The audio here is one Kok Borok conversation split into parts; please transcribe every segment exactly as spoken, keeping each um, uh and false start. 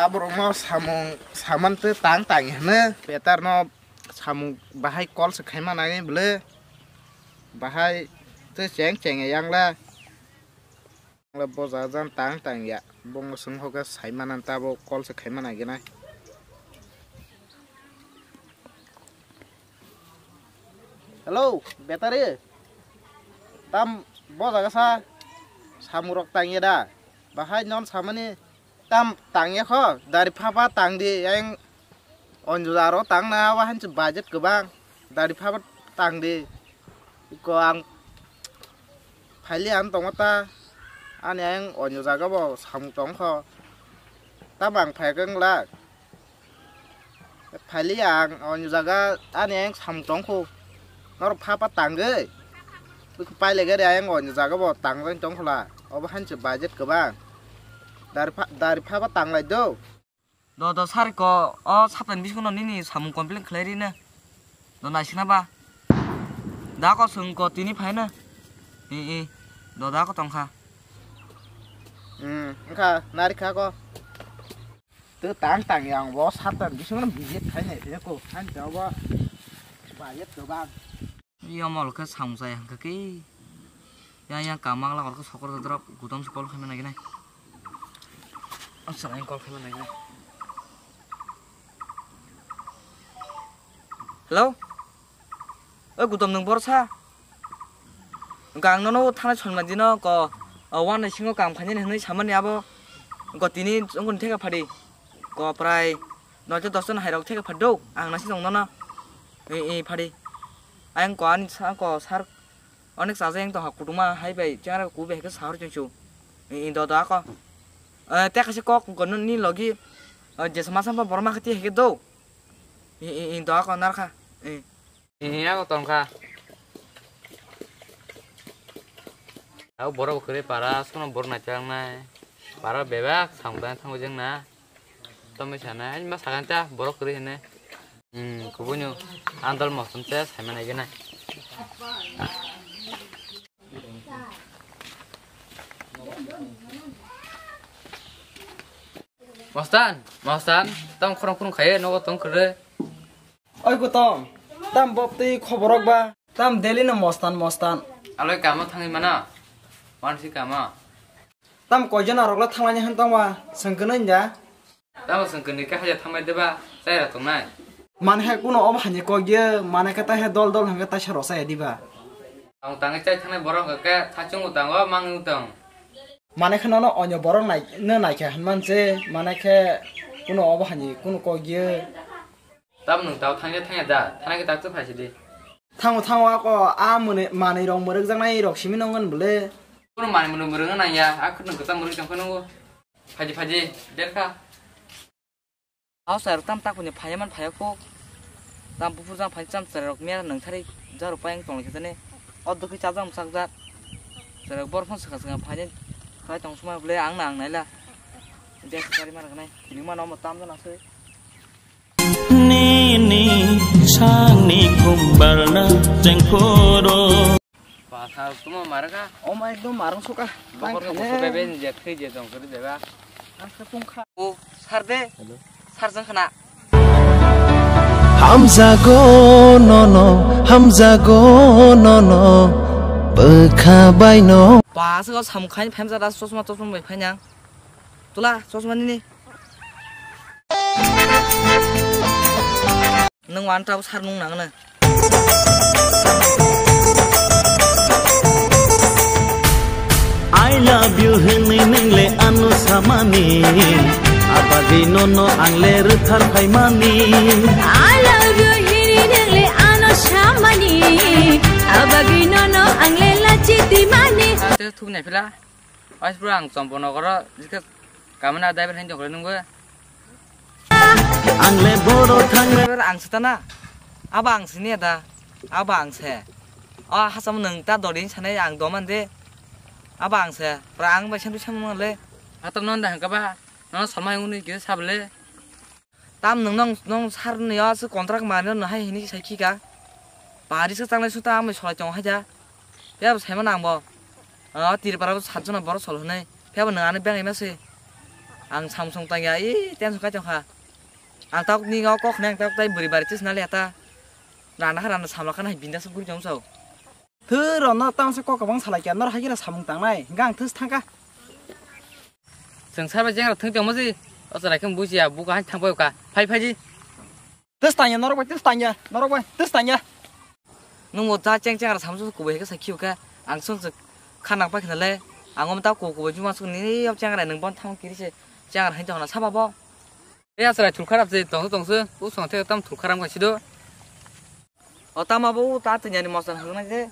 Borokno samung saman tei tang tang hino. Petar no samung bahai call se khaima nai bwle. Bahai tei cheng cheng yang le. Ang le bo jaga jan tang tang ya. Bongno swng hoka sai manan tabo call se khaima nai gwnai. Hello, betari. Tam bo jaga sa samung rok tang ya da. Bahai non samani tam tang ya kho. Dari phapa tang di yang onjo aro tang na wa hanchi budget kwbang. Dari phapa tang di. Ko ang phaili ang tongo ta. Ani ang onyo jaga bo samung tong kho. Tamo ang phai khe wngla. Phaili ang onyo jaga ani ang samung tong kho. Norok phapa tangwi. Bwkhe paile gari ang onyo jaga bo tangjani tong khola. Obo hanchi budget kwbang. Dari pha-, dari phapa tanglai do. Do, do, sir ko, o saptani bisingo no nini samung complain khlai rina. Do, naisina ba. Da ko swng ko tini phaina. I, i. Do, da ko tongkha. Hmm, wngkha, nari kha ko. To tang tang yang bo saptani bisingo no visit khainai phai ko. Han jabo budget kwbang. Yomol khe samung chaya hwnkha khe. Yang yang kamang la orkhe sokor dodrop gutom se call khaima naignai. Ang chwrai call khaima naignai. Hello? O gutom nwng borsa? Hwnkha ang nono thanai sonma dino ko, o, wan ni singo kam khainani hwnwi samani abo. Ko tini wngkon theka phadi. Ko prai noita dosta no hairok theka phado. Ang nasi tong nono. I, i, phadi. Ayang ko ani sa ko sar onek chaja yang to ha kutuma hai bai chara ku bai ke sahar chungchu. I, i, do do ako. Eh, te kasi kok ko ni logi. Eh, je sama sama borma khati heke do. I, i, i, do ako narkha. I. I, ako tongkha. Ako borok kwrwi para, sono borok naitwlangnai. Para bebak samung tangwi thango jeng na. Tomwi sanai, ani ma sakani ta borok kwrwi hwnwi. Hmm, kubui no andal mostom se saimano nai gwnai. Mostan, Mostan, tam khorang khorang khaye nogo tong kwrwi. Oi kutom, tam bobtwi khoborok ba, tam daily no mostan mostan. Aloi kamo thangwi mano, mansi kamo. Tam koijon arokle thanglani han tongma, sengkwnwi da. Tamo sengkwnwi khe haja thangbai deba, chaira tongnai. Mane khe kuno obo hani kokye, mane khe tai he dol dol hwnkhe taisa rosaya diba. Ang tangwi chai thangnai borok hwnkhe thachungo tango, mangwi tong. Mane khe nono onyo borok nai, no naikha hinman se, mane khe kuno obo hani kuno kokye. Tam nwng tao thangya thangya da, thangya tak tu phaisi di. Thango thango ako a mwnwi manwi rok mwrwk jaknai rok simi nongon bwle. Kuno manwi mwnwi mwrwk nangya, a khwtwng kwcham mwrwk tongkha nungo. Phaidi phaidi derkha. Hao sai rok tam tak phani phaiya man phaiya kok. Tam buphur jang phai cham chwrai rok miya nang thari jaro payang tong khe jani. O dukhi chajak mwchak jak. Chwrai bor phon swkang swkang phai ni khai tong suma bwle ang na ang naila. Dia swkari ma rok nai. Kiling ma no mo tam jana swi. Nini sangni khumbarna jengkoro. Ba, sa tuma marga? Oma ekdom marang suka. Bokor ko busu bebe ni je khri je jong kri beba. Ang sa tungkha. O, sar de. Hello. Sar jang khana. Hamjago nono, hamjago nono, bwkha bai no. Ba, sa ko samkhain phem jada chosma chosma bai phainang. Tula, chosma nini. Nwng wanta sar nung nang na. I love you hwnwi nwng le ano samani. Abagwi nono ang le rwthar phaimani. I love you hwnwi nwng le ano samani. Abagwi nono ang le lachi timani. Ate thuk nai phila. Ais bro, ang Chompo nogoro jikhe kamina driver hain jokle nungbo. Ang le boro thang le. Driver ang sitana. Aba ang sini ada. Aba ang se. O hasam nung ta dodin sanai ang doman de. Aba ang se. Pra ang bai sandu samung le. Hatam non da hangka ba. Non samai uni kisa sable. Tam nwng nong, nong sar ni o se contract mane no hai hini sai khika. Pari se tanglai su ta amai solai tong hai ja. Phiya bo saima nang bo. O Tripura bo sat jona borok sol hwnwi. Phiya bo nwng ani beng ima se. Ang samsung tangya, i tension kai tongkha. Ang tok ni o kok nang tok tai buri bari tis nali ata. Rana rana samla kana binda suk guri jom sao. Thwrwno tangsa kok kwbang salai kha, nor hai kheno samung tangnai, hwnkhe ang thwis thangkha. Chwng sabo jengra thwng tongma si, o chwrai khe bujiya, buka hai thang pai kha, phai phai di. Thwis tangya, norok bai, thwis tangya, norok bai, thwis tangya. Nwng bo cha cheng cheng ra samsuk kubui hai khe sa khiu khe, ang sung suk khanang pai khna le, ang om ta ku kubui juma suk ni yob cheng ra nwng bon thang kiri se cheng ra hai tong na saba bo. E aswrai thul kharap se tongsu tongsu, u song the tam thul kharam kha sido. O tama bo ta tanya ni mosan hwngnai se.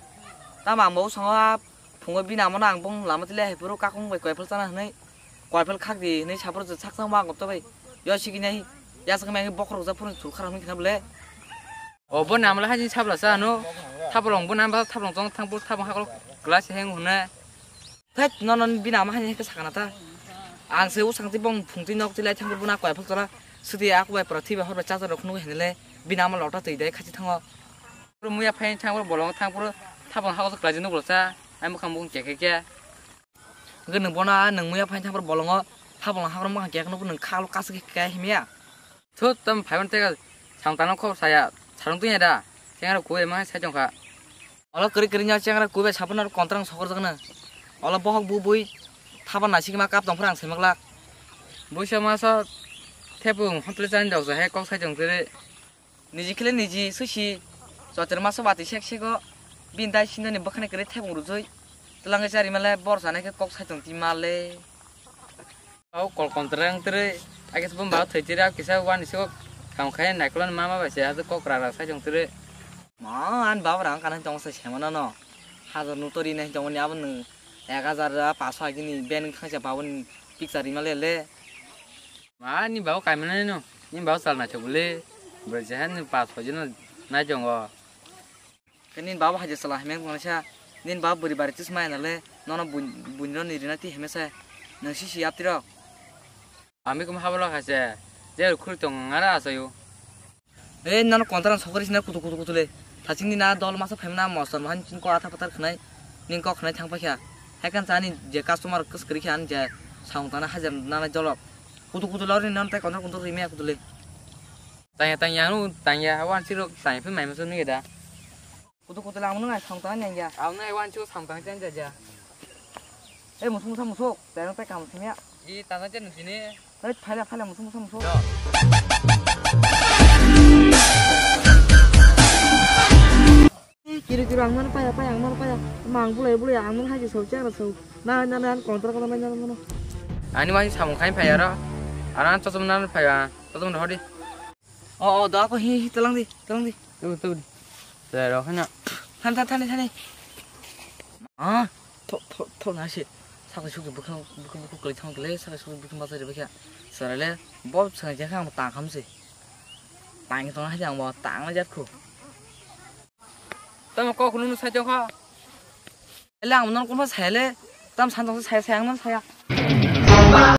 Tama ang bo song a phungo bini amo no ang bong lama tile hai phuru kakung bai koiphal chana hwnwi. Koiphal khak di hwnwi sapor je sak chang ma gopto bai. Yo sigi nai. Ya sak mai bokhorok ja phuru thul kharam hwnwi khna bole. O bo namla haji sabla sa no. Thabolong bo nam ba thabolong chong thang phuru thabong hakol glass heng hwnwi. Thek, nono bini ama hani heke sakana ta. Ang se usang ti bong phung ti nok ti lai thang buna koi phal tola. Sidi aku bai pora thiba hor bai chacha rok nugui hinile bini ama lota twi dai khachi thango. Muya phai thang bro bolong thang bro thabang hago klai nuk bro cha. Ai mukhang bung keke kya. Nge nung bona nung muya phai thang bro bolongo thabang hago mukhang keke nuk nung khalo kasu keke himya. Thut, tam phaiban tega samtangno khobor saya, sarung tungya da, chengra kubai ma sai tongkha. Olo kwrwi kwrwi no chengra kubai sabuno contract sokor jakno. Olo bohok bu bui thaban naisik ma kap tongphra ang saimak lak. Buisa masa thepung hotle chani dok he kok sai tong tere. Niji khele niji susi chotir masa bati sek sego bin dai sindoni bwkhani kwrwi thepung rujui. Twlangwi chari male bor sanai khe kok sai tong ti male. Au kol kontra ang tere, ake sebum ba thoi tere, kisa wani sego kam khai naikolon mama bai se, ase kok rara sai jong tere. Ma, an baba rang kana tong sai semana no. Hajar no tori nai tong ni abon ek hajar paso agini ben khangsa babon picture rima le le. Ma, ni baba kaimana no, ni baba sal na chobule, berjahan ni paso jino nai jongo. Khe nini baba haja sala himeng tongnaisa, nini baba bwrwi bari tis maya nale, nono buini roni rina ti hemesa, nwng sisi yaptirok. Ami kum habalo haise, je khuri tong ngara asayu. Ei nono kontra sokori sina kutu kutu kutu le, thaching ni na dol masa phaimna mostor mahan chin ko atha pathar khnai, ning kok khnai thang pakha. Haikan chani je customer kus kri khan je saung tana hajar nana jolok. Kutu kutu lori nono tai kontra kutu rimi kutu le. Tanya tanya anu tanya wan siro tanya phi mai maso ni da. Kutu kutu lamunu ngai samtang nangya. Ang nai wan chu samtang chen ja ja. Eh, musuk musuk musuk, tayang tai kam sini ya. I tana chen sini. Eh, phaila phaila musuk musuk musuk. Eh, kiri kiri ang mana paya paya ang mana paya. Mang bulai bulai ang mana haji sau chang sau. Na na na kontra kontra na na na. Ani wasi samung khain paya ro. Anan chosom nan paya. Chosom hodi. O, o, da ko hi, hi, talang di, talang di. Tabu, tabu. Saya roh na. Than, than, than, than. Ah, tho, tho, tho, na si. Sakri suki bukhang, bukhang, bukhang kali thang kali, sakri suki bukhang masa di bukhang. Sarale, bob sang jeng kang tang kham si. Tang tong hai jang bo, tang na jat khu. Tamo kok nunu sai jong kha. Ele ang non kuma sai le, tam san tong sai sai ang non saya.